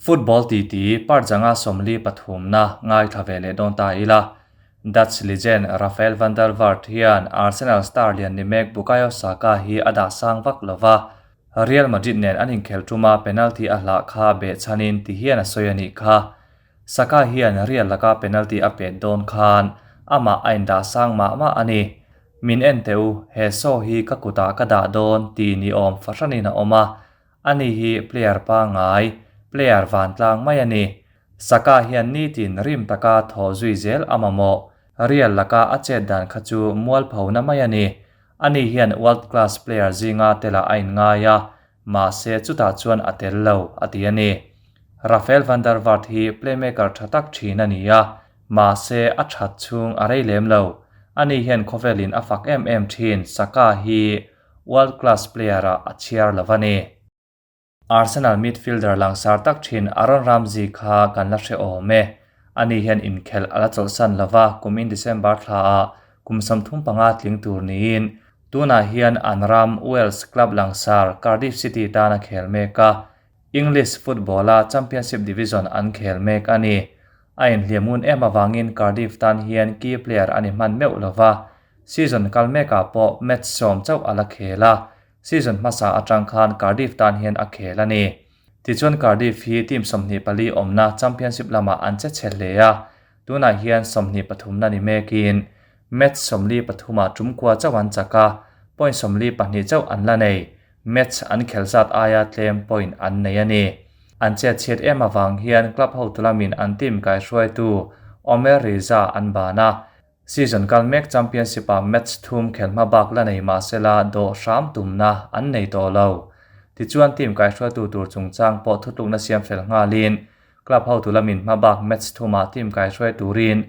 Football titi part zanga 43 na ngaithla ve leh dawn ta ila. Dutch legend Rafael van der Vaart hian Arsenal star lian ni mek Bukayo Saka hi a dah sang vak lova, Real Madrid nen an inkhelh tuma penalty a hlah kha behchhanin ti hian a sawi a nih kha. Saka hian Real laka penalty a pet dawn khan amah a indah sang mah mah a ni. Min en teh u, he saw hi ka kutah ka dah dawn ti ni awm fahranin a awm a, ani hi player pangngai, player vantlang mai a ni. Saka hian nitin rim taka thaw zui zel a mamawh, Real laka a chet dan kha chu mualphona mai a ni. Ani hian world class player zinga telah a inngai a, mahse chutah chuan a tel lo, a ti a ni. Rafael van der Vaart hi playmaker tha tak thin a ni a, mahse a that chhung a rei lem lo. Ani hian khawvelin a fak em em thin Saka hi world class player ah a chhiar lo a ni. Arsenal midfielder langsar tak thin Aaron Ramsey kha kan la hre awm e. Ani hian inkhelh a la chawlhsan lo va, kumin December thlaah kum 35 tling tur niin tunah hian an ram Wales club langsar Cardiff City tan a khel mek a, English football-a Championship Division an khel mek a ni. A inhliam ngun em avangin Cardiff tan hian key player a ni hman meuh lo va, season kal mekah pawh match 10 chauh a la khel a, season hmasa atang khan Cardiff tan hian a khel a ni. Tichuan Cardiff hi team 24 awmna Championship lamah an che chhe hle a, tunah hian 23na ni mekin match 43ah tum kua chauh an chak a, point 42 chauh an la nei. Match an khelh zat aia tlem point an nei a ni. An chet chhiat em avang hian club hotu lamin an team kaihruaitu Omer Riza an ban a, season kal mek championship-ah match thum khelh hma bak la nei mahsela dawh hram tumna an nei tawh lo. Tichuan team kaihruaitu tur chungchang pawh thutlukna siam fel nghalin club hotu lamin hma bak match thumah team kaihruai turin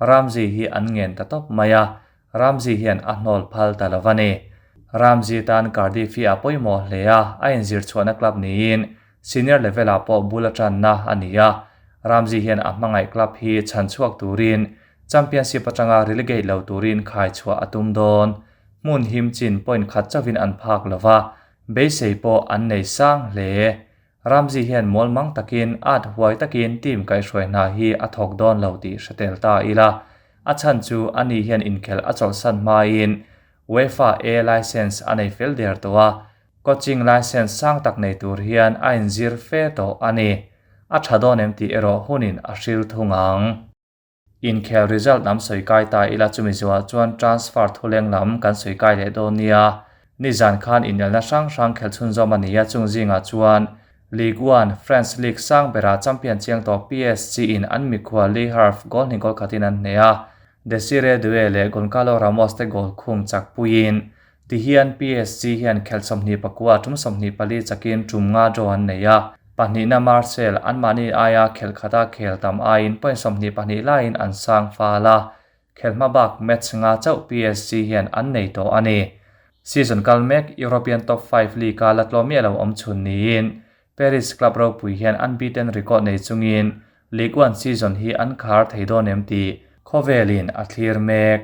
Ramsey hi an ngen ta tawp mai a, Ramsey hian a hnawl phal ta lo a ni. Ramsey tan Cardiff hi a pawimawh hle a, a inzir chhuahna club niin senior level-ah pawh bul a tanna a ni a. Ramsey hian a hmangaih club hi chhan chhuak turin Championship atanga relegate lo turin khai chhuah a tum dawn. Hmun him chin point khat chauhin an phak lo va, beisei pawh an nei sang hle. Ramsey hian mual mang takin at huai takin team kaihhruai hna hi a thawk dawn lo tih hre tel ta ila. A chhan chu ani hian inkhelh a chawlhsan hmain UEFA A licence a nei fel der tawh a, coaching licence sang tak nei tur hian a inzir fe tawh a ni. A tha dawn em tih erawh hunin a hril thung ang. Inkhel result lam sawi kai ta ila chumi zuah chuan transfer thuleng lam kan sawi kai leh dawn nia. Nizan khan inelna hrang hrang khelh chhunzawm a ni a, chung zingah chuan Ligue 1, France League sang berah champion chiang tawh PSG in an mikhual Le Havre goal hnih goal khatin an hneh a, Desire Doue leh Goncalo Ramos te goal khung chak puiin Tihian PSG hian khelh 29 tum 24 chakin tum nga draw an nei a, pahnihna Marseille anmahni aia khelh khata khel tam aiin point 22 laiin an sang fal a, khelh hma bak match nga chauh PSG hian an nei tawh a ni. Season kal mek European top 5 league-a la tlawm miah lo awm chhun niin Paris club ropui hian unbeaten record nei chungin Ligue 1 season hi an khar thei dawn em tih khawvelin a thlir mek.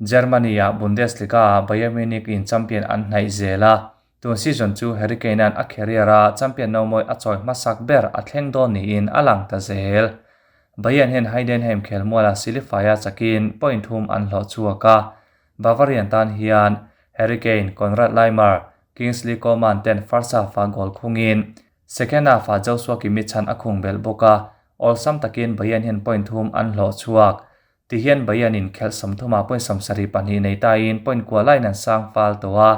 Germany-ah Bundesliga-ah Bayern Munich in champion an hnaih zel a, tun season chu Harry Kane-a'n a career-a champion nomawi a chawi hmasak ber a thleng dawn niin a lang ta zel. Bayern hian Heidenheim khelmuala Silifaia chakin point thum an hlawh chhuak a, Bavarian tan hian Harry Kane, Konrad Laimer, Kingsley Coman ten first half-ah goal khungin second half-ah Joshua Kimmich chan a khung belh bawk a, awlsam takin Bayern hian point thum an hlawh chhuak. Tihian Bayern-in khelh 30ah point 72 nei tain point kua laiin an sang fal tawh a,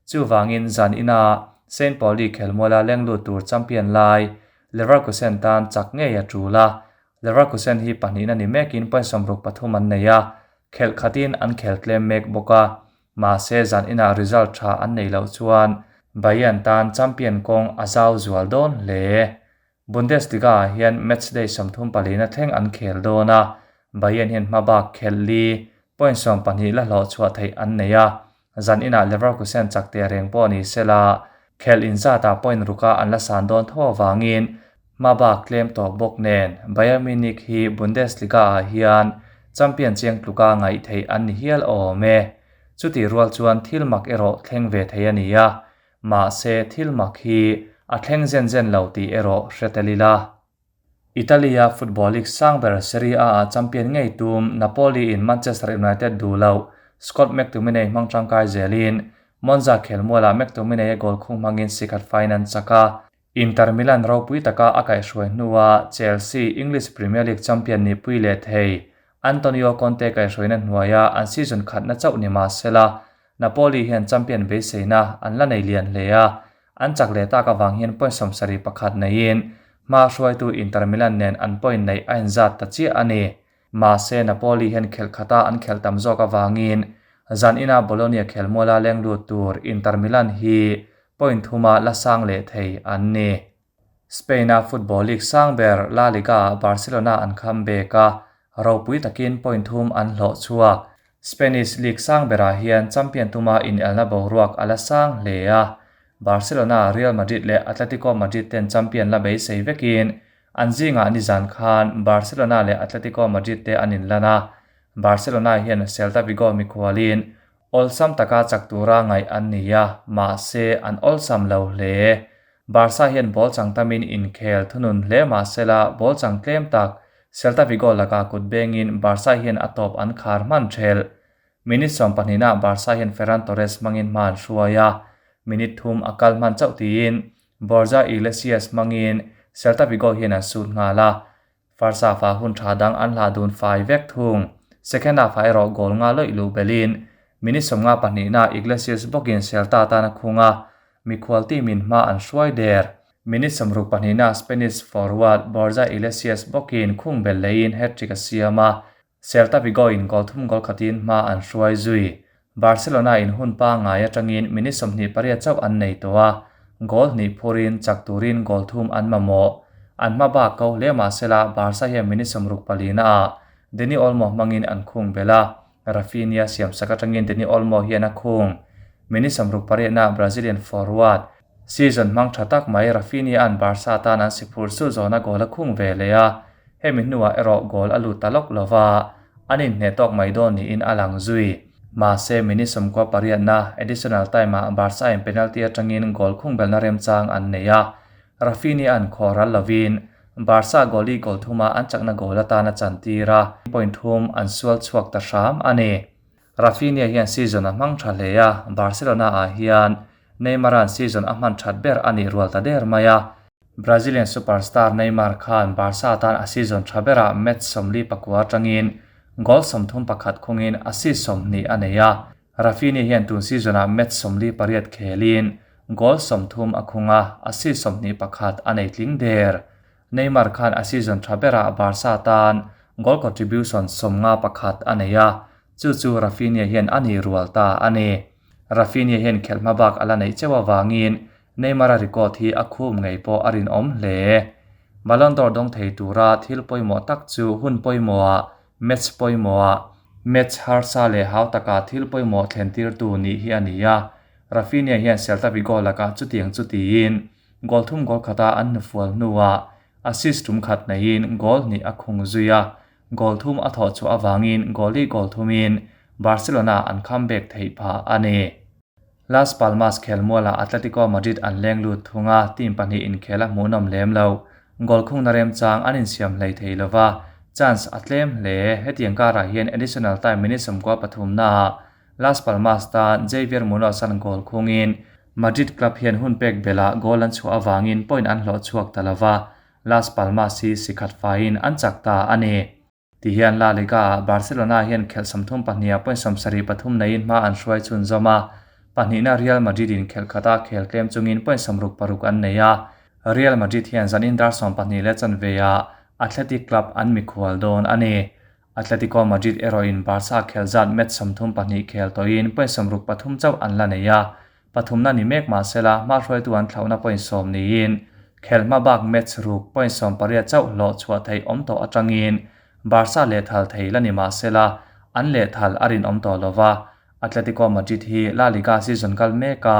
chuvangin zan ina Saint Pauli khelmuala lenglut tur champion lai Leverkusen tan chak ngei a tul a, Leverkusen hi pahnihna ni mekin point 63 an nei a, khelh khatin an khel tlem mek bawk a, mahse zan ina result tha an nei loh chuan Bayern tan champion kawng a zau zual dawn hle. Bundesliga-ah hian matchday 34 na thleng an khel dawn a, Bayern hian hma bak khelh li point 12 la hlawh chhuah theih an nei a, zan inah Leverkusen chak te reng pawh ni sela, khelh inzatah point ruka an la san dawn tho avangin hma bak tlem tawh bawk nen Bayern Munich hi Bundesliga-ah hian champion chiang tluka ngaih theih an ni hial awm e. Chutih rual chuan thil mak erawh thleng ve thei a ni a, mahse thil mak hi a thleng zen zen lo tih erawh hre tel ila. Italy-a football league sang ber Serie A-ah champion ngei tum Napoli in Manchester United duh loh Scott McTominay hmang tangkai zelin Monza khelmualah McTominay-a goal khung hmangin sikhat faiin an chak a. Inter Milan ropui taka a kaihhruai hnua Chelsea English Premier League champion nihpui leh thei Antonio Conte kaihhruaina hnuaia an season khatna chauh ni mah sela Napoli hian champion beiseina an la nei lian hle a, an chak leh tak avang hian point 71 neiin hma hruaitu Inter Milan nen an point neih a inzat ta chiah a ni. Mahse, Napoli hian khelh khata an khelh tam zawk avangin zan ina Bologna khelmuala leng lut tur Inter Milan hi point thuma la sang leh thei an ni. Spain-a football league sang ber La Liga-ah Barcelona an kham bek a, ropui takin point thum an hlawh chhuak. Spanish league sang berah hian champion tuma inelna boruak a la sang hle a, Barcelona, Real Madrid leh Atletico Madrid ten champion la beisei vekin an zingah nizan khan Barcelona leh Atletico Madrid te an inlan a, Barcelona hian Celta Vigo mikhualin awlsam taka chak tura ngaih an ni a, mahse an awlsam lo hle. Barca hian ball chang tamin inkhel thunun hle mahsela ball chang tlem tak Celta Vigo lakah kut bengin Barca hian a tawp an khar hman thelh. Minute 12-ah Barca hian Ferran Torres hmangin hma an hruai a, minute thum a kal hman chauh tiin Borja Iglesias hmangin Celta Vigo hian an sut nghal a, First half-ah hun tha dang an hlah dun fai vek thung. Second half-ah erawh goal nga lawih luh belhin minute 52-na Iglesias bawkin Celta tan a khung a, mikhual team-in hma an hruai der. Minute 62-na Spanish forward Borja Iglesias bawkin khung bel leiin hat-trick a siam a, Celta Vigo-in goal thum goal khatin hma an hruai zui. Barcelona-in hun pangngai atangin minute 28 chauh an nei tawh a, goal hnih phurin chak turin goal thum an mamawh. An hma bak ko hle mahsela Barca hian minute 64-ah Dani Olmo hmangin an khung belh a, Raphinha siamsak atangin Dani Olmo hian a khung. Minute 68-ah Brazilian forward season hmang tha tak mai Raphinha-a'n Barca tan an si phur su zawna goal a khung ve leh a, hemi hnuah erawh goal a lut ta lawk lova, an inhneh tawk mai dawn niin a lang zui. Mahse, minute 98-na additional time-ah Barca-in penalty atangin goal khung belna remchang an nei a, Raphinha-a'n khaw ral lovin Barca goalie goal thuma an chakna goal atan a chantir a, point thum an sual chhuak ta hram a ni. Raphinha hian season a hmang tha hle a, Barcelona-ah hian Neymar-a'n season a hman that ber a nih rual ta der mai a. Brazilian superstar Neymar khan Barca tan a season tha berah match 49 atangin goal 31 khungin assist 20 a nei a. Raphinha hian tun season-ah match 48 khelin goal 30 a khung a, assist 21 a nei tling der. Neymar khan a season tha berah Barca tan goal contribution 51 a nei a, chu chu Raphinha hian a nih rual ta a ni. Raphinha hian khelh hma bak a la neih cheuh avangin Neymar-a record hi a khum ngei pawh a rinawm hle. Ballon d'Or dawng thei tura thil pawimawh tak chu hun pawimawhah, match pawimawhah, match harsa leh hau taka thil pawimawh thlen tirtu nih hi a ni a, Raphinha hian Celta Vigo lakah chutiang chu tiin goal thum goal khata an hnufual hnuah assist tum khat neiin goal hnih a khung zui a, goal thum a thawh chhuah avangin goal li goal thumin Barcelona an comeback theih phah a ni. Las Palmas khelmualah Atletico Madrid an leng lut thung a, team pahnih inkhel a hmuhnawm lem lo. Goal khungna remchang an insiam hlei thei lova, chance a tlem hle. Hetiang karah hian additional time minute 93-naah Las Palmas tan Javier Munoz-a'n goal khungin Madrid club hian hun pek belah goal an chhuah avangin point an hlawh chhuak ta lova, Las Palmas hi sikhat faiin an chak ta a ni. Tihian La Liga-ah Barcelona hian khelh 32-ah point 73 neiin hma an hruai chhunzawm a, pahnihna Real Madrid-in khelh khata khel tlem chungin point 66 an nei a. Real Madrid hian zanin dar 12 leh chanveah Athletic Club an mikhual dawn a ni. Atletico Madrid erawhin Barca khel zat match 32 khel tawhin point 63 chauh an la nei a, pathumna ni mek mahsela hma hruaitu an thlauhna point 10 niin khel hma bak match ruk point 18 chauh hlawh chhuah theih awm tawh atangin Barca lehthal thei la ni mahsela an lehthal a rinawm tawh lova. Atletico Madrid hi La Liga season kal meka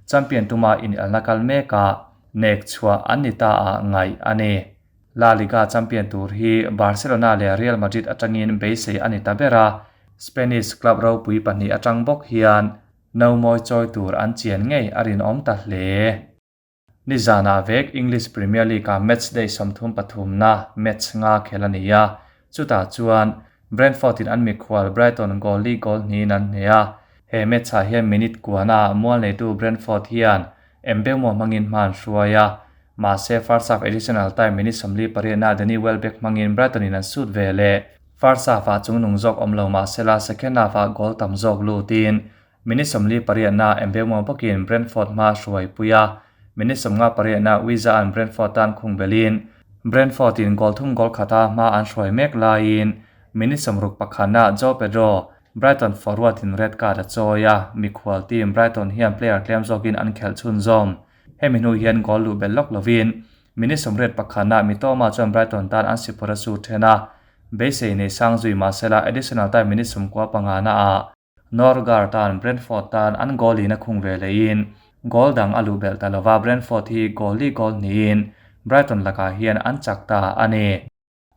champion tuma inelna kal meka nek chhuah an ni ta ah ngaih a ni. La Liga champion tur hi Barcelona leh Real Madrid atangin beisei a ni ta ber a, Spanish club ropui pahnih atang bawk hian no mawi chawi tur an chian ngei a rinawm ta hle. Nizanah vek English Premier League-ah matchday 33na match nga khel a ni a, chutah chuan Brentford-in an mikhual Brighton goal li goal hnihin an hneh a. He match-ah hian minute kuana mual neitu Brentford hian Mbeumo hmangin hma an hruai a, mahse first half additional time minute 48-ah Danny Welbeck hmangin Brighton-in an sut ve leh. First half-ah chungnung zawk awm lo mahsela second half-ah goal tam zawk lutin Minute 48-ah Mbeumo bawkin Brentford hma hruai pui a, minute 58-ah Wissa-a'n Brentford tan khung belhin Brentford-in goal thum goal khata hma an hruai mek laiin minute 61-ah Joao Pedro Brighton forward-in red card a chawi a, mikhual team Brighton hian player tlem zawkin an khelh chhunzawm. Hemi hnu hian goal luh belh lawk lovin minute 81-ah Mitoma chuan Brighton tan an sipawr a su then a, beisei nei sang zui mahsela additional time minute 95-ah Norgaard tan Brentford tan an goal in a khung ve leiin goal dang a luh belh ta lova, Brentford hi goal li goal hnihin Brighton lakah hian an chak ta a ni.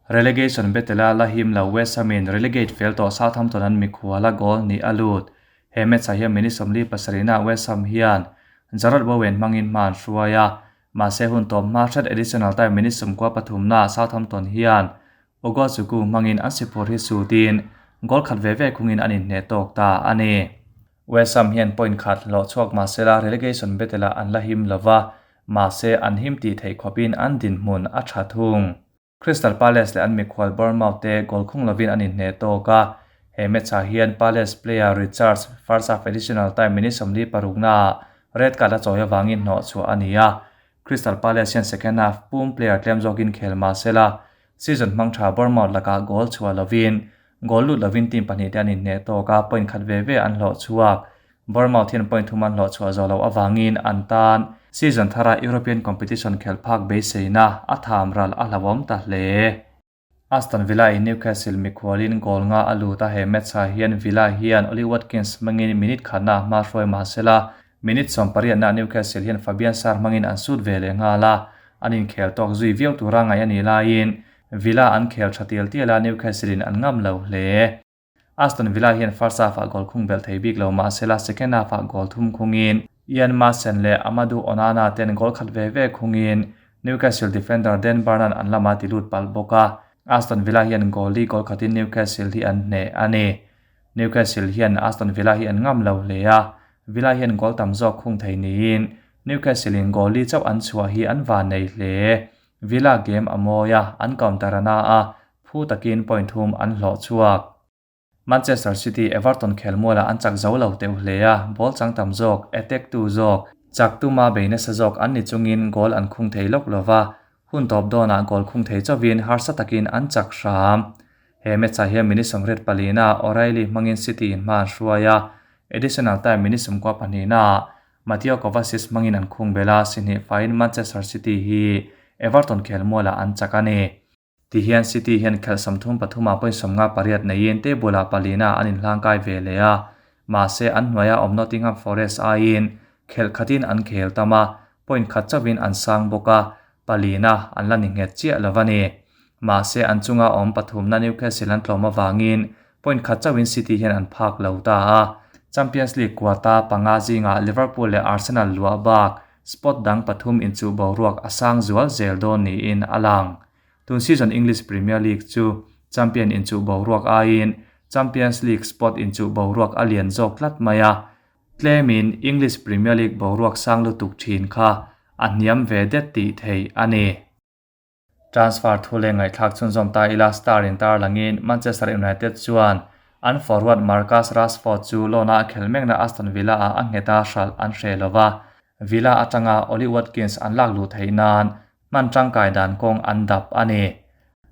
Relegation battle-a la him lo West Ham-in relegate fel tawh Southampton an mikhuala goal hnih a lut. He match-ah hian minute 47-ah West Ham hian Jarrod Bowen hmangin hma an hruai a, mahse hun tawp hma hret additional time minute 93-naah Southampton hian Ugochukwu hmangin an siphur hi sutin goal khat ve ve khungin an inhneh tawk ta a ni. West Ham hian point khat hlawh chhuak mahsela relegation battle-ah an la him lova, mahse an him tih theih khawpin an dinhmun a tha thung. Crystal Palace leh an mikhual Bournemouth te goal khung lovin an inhneh tawk a, he match-ah hian Palace player Richards first half additional time minute 46-naah red card a chawi avangin hnawh chhuah a ni a, Crystal Palace hian second half pum player tlem zawkin khel mahsela Season hmang tha Bournemouth lakah goal chhuah lovin goal lut lovin team pahnih te an inhneh tawk a, point khat ve ve an hlawh chhuak. Bournemouth hian point thum an hlawh chhuah zawh loh avangin an tan season thara European competition khelh phak beiseina a tham ral a hlauhawm ta hle. Aston Villa in Newcastle mikhualin goal nga a lut a, he match ah hian Villa hian Ollie Watkins hmangin minute khatna hma hruai mahsela Minute 18-ah Newcastle hian Fabian Schar hmangin an sut ve leh nghal a, an inkhel tawk zui viau tura ngaih a nih laiin Villa an khel tha tial tial a, Newcastle-in an ngam lo hle. Aston Villa hian first half-ah goal khung belh thei bik lo mahsela second half-ah goal thum khungin Ian Maatsen leh Amadou Onana ten goal khat ve ve khungin Newcastle defender Dan Burn-a'n an lamah ti lut palh bawk a, Aston Villa hian goal li goal khatin Newcastle hi an hneh a ni. Newcastle hian Aston Villa hi an ngam lo hle a, Villa hian goal tam zawk khung thei niin Newcastle in goal li chauh an chhuah hi an van nei hle. Villa game a mawi a, an counter a na a, phu takin point thum an hlawh chhuak. Manchester City Everton khelmualah an chak zo lo teuh hle a, ball chang tam zawk, attack tu zawk, chak tuma bei nasa zawk an ni chungin goal an khung thei lawk lova, hun tawp dawnah goal khung thei chauhin harsa takin an chak hram. He match-ah hian minute 24-ah O'Reilly hmangin City in hma an hruai a, additional time minute 92-ah Mateo Kovacic hmangin an khung belh a, si hnih faiin Manchester City hi Everton khelmualah an chak a ni. Tihian City hian khelh 33-ah point 58 neiin table-ah palina an inhlangkai ve leh a, mahse an hnuaia awm Nottingham Forest aiin khelh khatin an khel tam a, point khat chauhin an sang bawk a, palina an la ni nghet chiah lo a ni. Mahse an chunga awm pathumna Newcastle an tlawm avangin point khat chauhin City hian an phak lo ta a. Champions League quarter panga zingah Liverpool leh Arsenal luah bak spot dang pathum inchuh boruak a sang zual zel dawn niin a lang. Tun season English Premier League chu champion inchuh boruak aiin Champions League spot inchuh boruak a lian zawk tlat mai a. Tlemin English Premier League boruak sang lutuk thin kha a hniam ve det tih theih a ni. Transfer thu leh ngaihthlak chhunzawm ta ila star in tar langin Manchester United chuan an forward Marcus Rashford chu loan-a a khel mekna Aston Villa-ah a nghet a hralh an hreh lova, Villa atanga Ollie Watkins an lak luh theih nan hman tangkai dan kawng an dap a ni.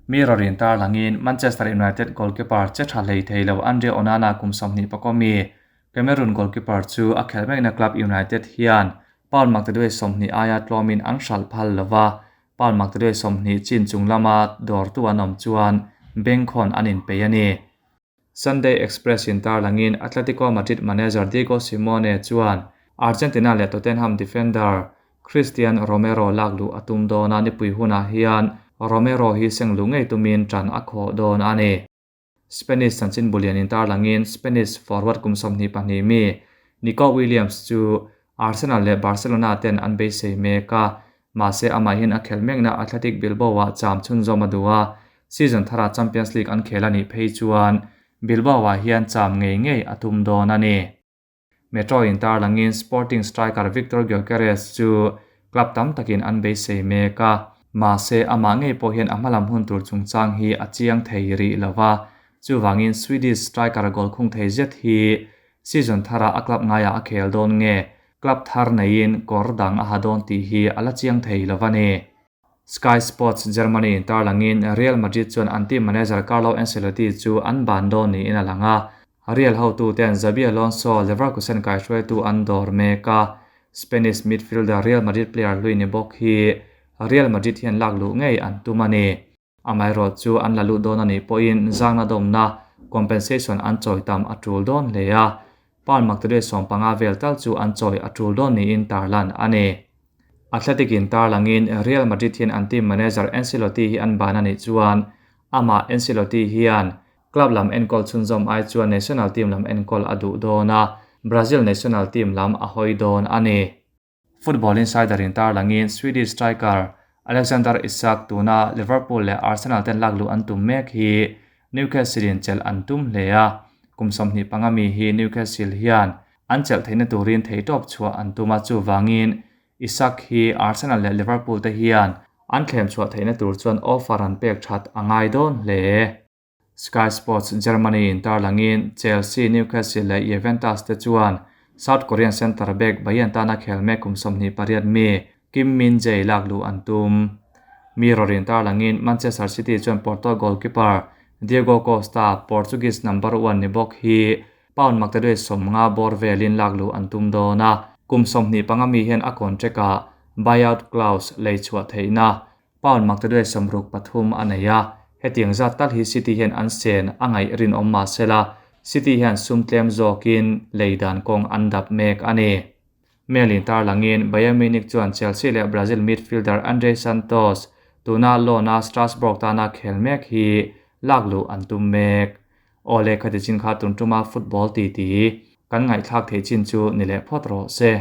Mirror in tar langin Manchester United goalkeeper che tha hlei thei lo Andre Onana kum 21 mi Cameroon goalkeeper chu a khelh mekna club United hian pound maktaduai 20 aia tlawmin an hralh phal lova, pound maktaduai 20 chin chung lama dawrtu an awm chuan bengkhawn an inpei a ni. Sunday Express in tarlangin Atletico Madrid manager Diego Simeone chuan Argentina leh Tottenham defender Cristian Romero lak luh a tum dawn a, nipui hunah hian Romero hi seng luh ngei tumin tan a khawh dawn a ni. Spanish chanchin bulian in tarlangin Spanish forward kum 22 mi Nico Williams chu Arsenal leh Barcelona ten an beisei mek a. Mahse amahin a khelh mekna Athletic Bilbao-ah cham chhunzawm a duh a, season tharah Champions League an khel a nih phei chuan Bilbao-ah hian cham ngei ngei a tum dawn a ni. Metro in tarlangin Sporting striker Viktor Gyokeres chu club tam takin an beisei mek a, mahse amah ngei pawh hian a hmalam hun tur chungchang hi a chiang thei rih lo va, chuvangin Swedish striker goal khung thei zet hi season tharah a club ngaiah a khel dawn nge club thar neiin kawr dang a ha dawn tih hi a la chiang thei lo va ni. Sky Sports Germany in tarlangin Real Madrid chuan an team manager Carlo Ancelotti chu an ban dawn niin a lang a, Real hotuten Xabi Alonso Leverkusen kaihruaitu an dawr mek a, Spanish midfielder Real Madrid player hlui ni bawk hi Real Madrid hian lak luh ngei an tum a ni. Amaherawh chu an la luh dawn a nih pawhin zangna dawmna, compensation, an chawi tam a tul dawn hle a, Pound maktaduai 15 vel tal chu an chawi a tul dawn niin tarlan a ni. Athletic in tarlangin Real Madrid hian an team manager Ancelotti hi an ban a nih chuan amah Ancelotti hian club lam enkawl chhunzawm ai chuan national team lam enkawl a duh dawn a, Brazil national team lam a hawi dawn a ni. Football Insider in tarlangin Swedish striker Alexander Isak tuna Liverpool leh Arsenal ten lakluh an tum mek hi Newcastle in chelh an tum hle a, kum 25 mi hi Newcastle hian an chelh theihna turin theihtawp chhuah an tum a, chuvangin Isak hi Arsenal leh Liverpool te hian an thlem chhuah theihna tur chuan offer an pek that a ngai dawn hle. Sky Sports Germany in tarlangin Chelsea, Newcastle leh Juventus te chuan South Korean centre back Bayern tana khel mek kum 28 mi Kim Min-jae lakluh an tum. Mirror in tarlangin Manchester City chuan Porto goalkeeper Diego Costa, Portuguese number 1 ni bawk hi pound maktaduai 50 bawr velin lakluh an tum dawn a, kum 25 mi hian a contract ah buyout clause lei chhuah theihna pound maktaduai 63 a nei a, hetiang zat tal hi City hian an sen a ngaih rinawm mahsela City hian sum tlem zawkin leidan kawng an dap mek a ni. Mail in tarlangin Bayern Munich chuan Chelsea leh Brazil midfielder Andre Santos tuna loan a Strasbourg tana khel mek hi lakluh an tum mek. Awle khati chin kha tun tuma football ti ti kan ngaihthlak thei chin chu ni leh phawt rawh se.